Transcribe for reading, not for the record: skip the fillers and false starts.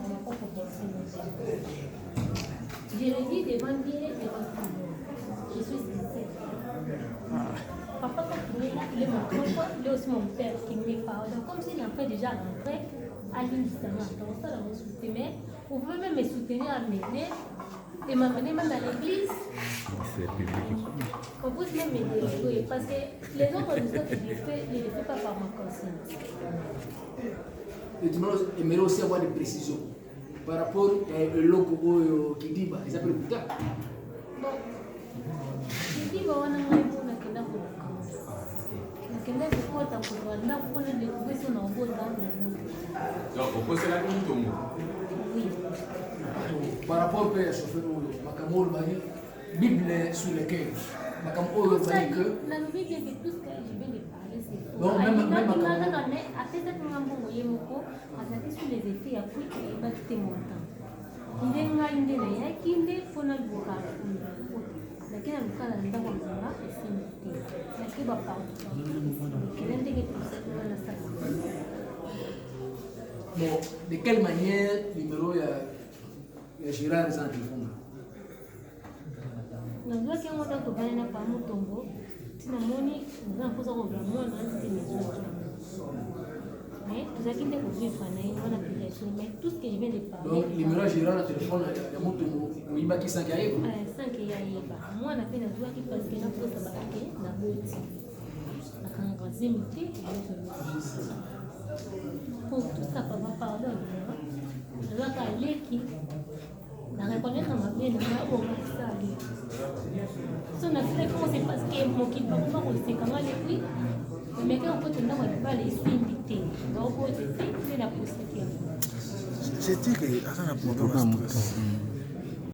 par ma propre personne. Je le dis devant Dieu, devant tout le monde. Je suis sincère. Papa, quand il est là, il est mon grand frère, il est aussi mon père qui me pardonne. Comme si l'enfant est déjà rentré à l'Indisama. Donc ça, on soutient. Mais vous pouvez même me soutenir à m'aider et m'amener même à l'église. C'est public. On peut même m'aider, oui, parce que les autres histoires que je fais, je ne les fais pas par ma conscience. Le tribunal aimerait aussi avoir des précisions par rapport à eloko oyo kidiba eza mpe lokuta. Bon, kidiba wana ngai mpo nakenda koluka, nakenda kokota kozwa ndako mpona découvrir so na obota na moto. Donc okoselaki Mutombo? Oui. Par rapport mpe ya chauffeur oyo, makambo oyo olobaki, bible sur lequel makambo oyo ezali que Nalobi bien que tout ce que je viens de parler, c'est faux. Donc, même Alingaki nga makambo- kaka, mais apesaki nga mbongo ye moko, azalaki sous les effets ya kwiti, ayebaki te montant. Nde ngai nde nayaki nde mpona luka nake na luka na ndako na nga, esimbi te, nake bapartout, kele ndenge tosaki nga nasala. Bon, de quelle manière numéro ya Gérard eza na telefone? Nazwaki yango ntango tovandi na pa Motombo, ntina moni naza na mposa kozwa mwana nti nazwaki yango, mais tozalaki nde kovivre na ye wana application, mais tout ce que je viens de parler. Donc numéro ya Gérard na telefone ya Motongo, oyibaki sans que ayeba? Sans que ye ayeba. Mwana mpe nazwaki parce que nakosa bato ke naboti, nakangaka zemi te, eloko nyonso. Pour tout ça, papa, pardon, nazwaka aleki na reconnaître mabe na ngai oyo nasali. So nasalaki ngo, c'est parce que mokili bakoma koseka nga depuis nameki okota ndako ya libala, esimbi te, baobote te, nde napusaki yango. C'est que aza na problème ya stress.